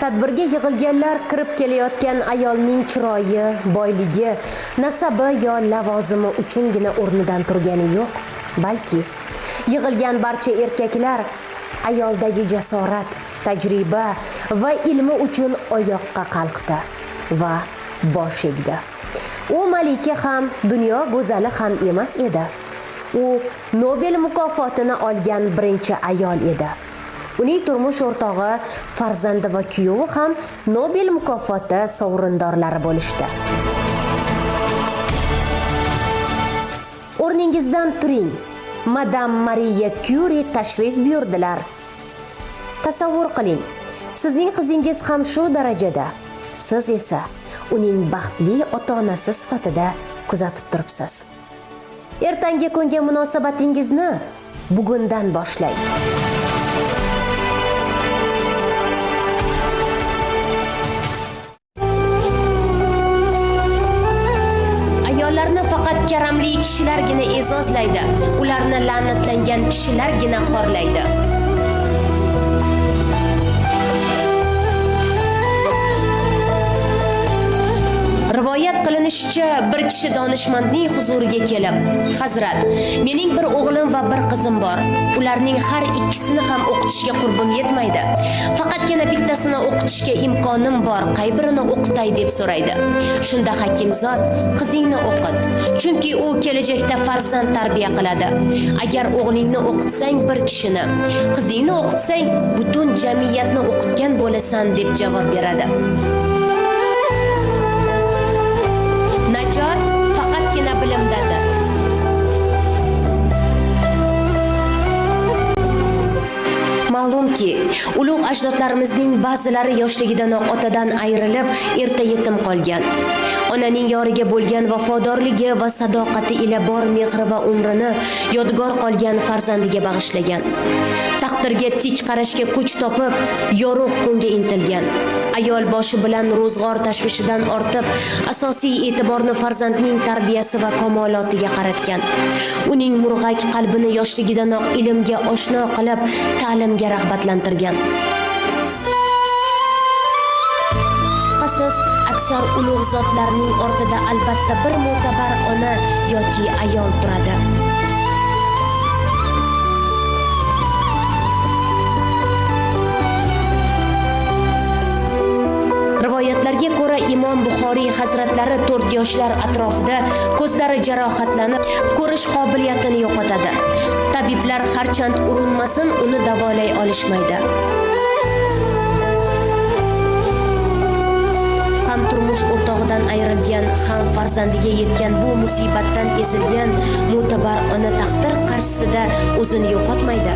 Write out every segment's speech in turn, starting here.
Tadbirga yig'ilganlar kirib kelayotgan ayolning chiroyi, boyligi, nasabi yo lavozimi uchungina o'rnidan turgani yo'q, balki yig'ilgan barcha erkaklar ayoldagi jasorat, tajriba va ilmi uchun oyoqqa qalqdi va bosh egdi. U malika ham, dunyo go'zali ham emas edi. U Nobel mukofotini olgan birinchi ayol edi. Uning turmush o'rtog'i, farzandi va kuyovi ham Nobel mukofoti sovrindorlari bo'lishdi. O'rningizdan turing. Madam Mariya Kyuri tashrif buyurdilar. Tasavvur qiling, sizning qizingiz ham shu darajada. Siz esa uning baxtli ota-onasi sifatida kuzatib turibsiz. Ertangi kunga munosabatingizni bugundan boshlang. Ayollarni faqat karamli kishilargina e'zozlaydi, ularni la'natlangan kishilargina xorlaydi. Rivoyat qilinishicha, bir kishi donishmandning huzuriga kelib, "Hazrat, mening bir o'g'lim va bir qizim bor. Ularning har ikkisini ham o'qitishga qurbim yetmaydi. Faqatgina bittasini o'qitishga imkonim bor. Qay birini o'qitay?" deb so'raydi. Shunda hakim zot, "Qizingni o'qit, chunki u kelajakda farzand tarbiya qiladi. Agar o'g'lingni o'qitsang bir kishini, qizingni o'qitsang butun jamiyatni o'qitgan bo'lasan" deb javob beradi. Najot faqatgina bilimdadir. Ma'lumki, ulug' ajdodlarimizning ba'zilari yoshligidanoq otadan ayrilib, erta yetim qolgan. Onaning yoriga bo'lgan vafodorligi va sadoqati ila bor mehri va umrini yodgor qolgan farzandiga bag'ishlagan. Taqdirga tik qarashga kuch topib, yorug' kunga intilgan. Ayol boshi bilan ro'zg'or tashvishidan ortib, asosiy e'tiborni farzandning tarbiyasi va kamolotiga qaratgan. Uning murg'ak qalbini yoshligidanoq ilmga oshno qilib, ta'limga rag'batlantirgan. Shubhasiz, aksar ulug' zotlarning ortida albatta bir mo'tabar ona yoki ayol turadi. Rivoyatlarga ko'ra, Imom Buxoriy hazratlari 4 yoshlar atrofida ko'zlari jarohatlanib, ko'rish qobiliyatini yo'qotadi. Tabiblar harchand urinmasin, uni davolay olishmaydi. Ham turmush o'rtog'idan ayrilgan, ham farzandiga yetgan bu musibatdan ezilgan mo'tabar ona taqdir qarshisida o'zini yo'qotmaydi.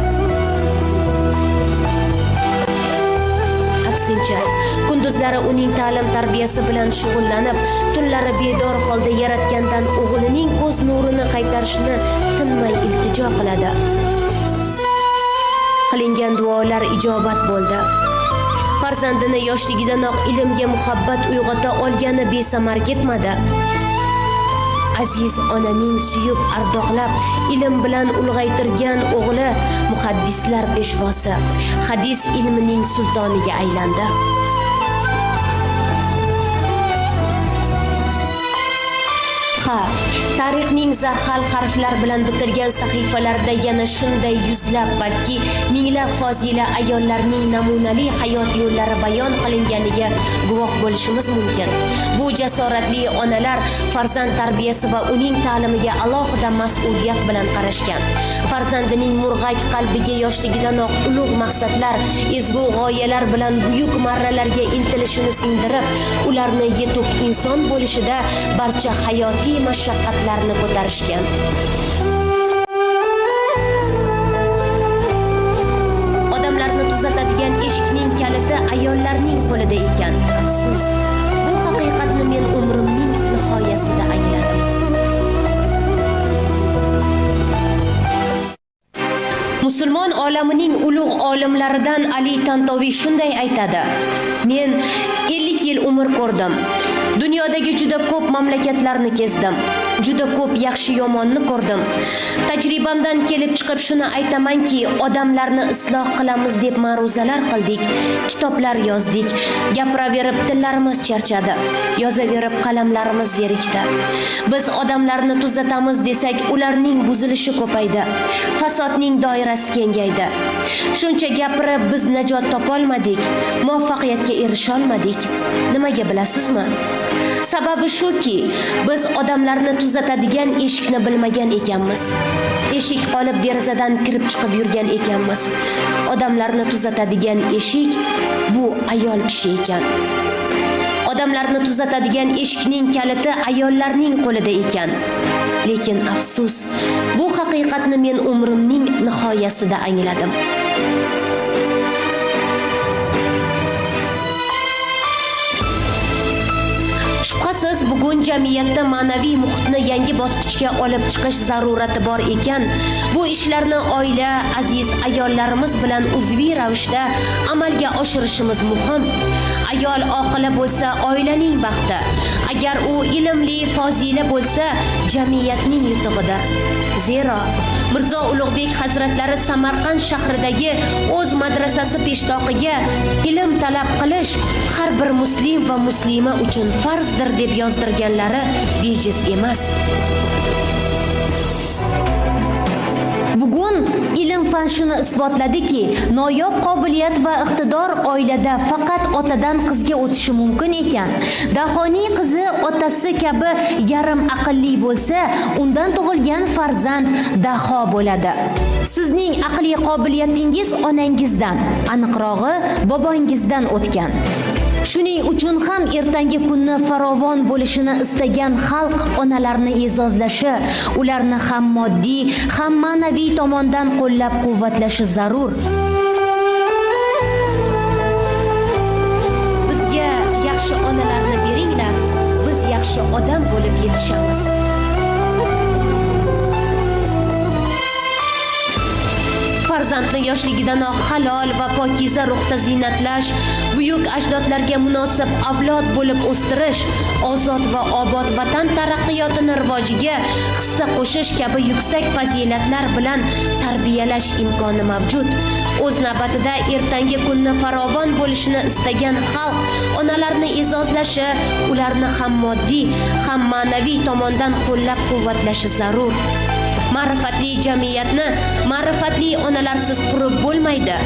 Aksincha, kunduzlari uning ta'lim tarbiyasi bilan shug'ullanib, tunlari bedor holda yaratgandan o'g'lining ko'z nurini qaytarishni tinmay iltijo qiladi. Qilingan duolar ijobat bo'ldi. Farzandini yoshligidanoq ilmga muhabbat uyg'ota olgani besamar ketmadi. Aziz onaning suyib ardoqlab, ilm bilan ulg'aytirgan o'g'li muhaddislar peshvosi, hadis ilmining sultoniga aylandi. Ha, tarixning zarhal harflar bilan bitilgan sahifalarida yana shunday yuzlab, balki minglab fozila ayollarning namunali hayot yo'llari bayon qilinganiga guvoh bo'lishimiz mumkin. Bu jasoratli onalar farzand tarbiyasi va uning ta'limiga alohida mas'uliyat bilan qarashgan. Farzandining murg'ak qalbiga yoshligidanoq ulug' maqsadlar, ezgu g'oyalar bilan buyuk marralarga intilishini singdirib, ularni yetuk inson bo'lishida barcha hayotiy mashaqqatlarni ko'tarishgan. Odamlarni tuzatadigan eshikning kaliti ayollarning qo'lida ekan. Afsus, bu haqiqatni men umrimning nihoyasida angladim. Musulmon olamining ulug' olimlaridan Ali Tantoviy shunday aytadi: Men 50 yil umr ko'rdim. Dunyodagi juda ko'p mamlakatlarni kezdim. Juda ko'p yaxshi yomonni ko'rdim. Tajribamdan kelib chiqib shuni aytamanki, odamlarni isloh qilamiz deb ma'ruzalar qildik, kitoblar yozdik, gapiraverib tillarimiz charchadi, yozaverib qalamlarimiz zerikdi. Biz odamlarni tuzatamiz desak, ularning buzilishi ko'paydi. Fasodning doirasi kengaydi. Shuncha gapirib biz najot topolmadik, muvaffaqiyatga erisha olmadik. Nimaga bilasizmi? Sababi shuki, biz odamlarni tuzatadigan eshikni bilmagan ekanmiz. Eshik qolib derazadan kirib chiqib yurgan ekanmiz. Odamlarni tuzatadigan eshik bu ayol kishi ekan. Odamlarni tuzatadigan eshikning kaliti ayollarning qo'lida ekan. Lekin afsus, bu haqiqatni men umrimning nihoyasida angladim. Shubhasiz, bugun jamiyatda ma'naviy muhitni yangi bosqichga olib chiqish zarurati bor ekan, bu ishlarni oila, aziz ayollarimiz bilan uzviy ravishda amalga oshirishimiz muhim. Ayol oqila bo'lsa, oilaning baxti. Agar u ilmli, fozila bo'lsa, jamiyatning yutug'idir. Zero Mirzo Ulug'bek hazratlari Samarqand shahridagi o'z madrasasi peshtoqiga ilm talab qilish har bir muslim va muslima uchun farzdir deb yozdirganlari bejiz emas. Bugun ilm-fan shuni isbotladiki, noyob qobiliyat va iqtidor oilada faqat otadan qizga o'tishi mumkin ekan. Dahoning qizi otasi kabi yarim aqlli bo'lsa, undan tug'ilgan farzand daho bo'ladi. Sizning aqliy qobiliyatingiz onangizdan, aniqrog'i bobongizdan o'tgan. Shuning uchun ham ertangi kunni farovon bo'lishini istagan xalq onalarni e'zozlashi, ularni ham moddiy, ham ma'naviy tomondan qo'llab-quvvatlashi zarur. Bizga yaxshi onalarni beringlar, biz yaxshi odam bo'lib yetishamiz. Farzandni yoshligidanoq halol va pokiza ruhda ziynatlash, buyuk ajdodlarga munosib avlod bo'lib o'stirish, ozod va obod vatan taraqqiyotini rivojiga hissa qo'shish kabi yuksak fazilatlar bilan tarbiyalash imkoni mavjud. O'z navbatida ertangi kunni farovon bo'lishini istagan xalq onalarni e'zozlashi, ularni ham moddiy, ham ma'naviy tomondan qo'llab-quvvatlashi zarur. Ma'rifatli jamiyatni ma'rifatli onalarsiz qurib bo'lmaydi.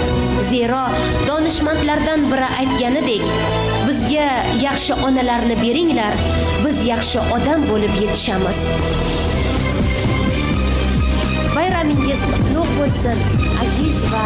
Zero donishmandlardan biri aytganidek, bizga yaxshi onalarni beringlar, biz yaxshi odam bo'lib yetishamiz. Bayramingiz qutlug' bo'lsin, aziz va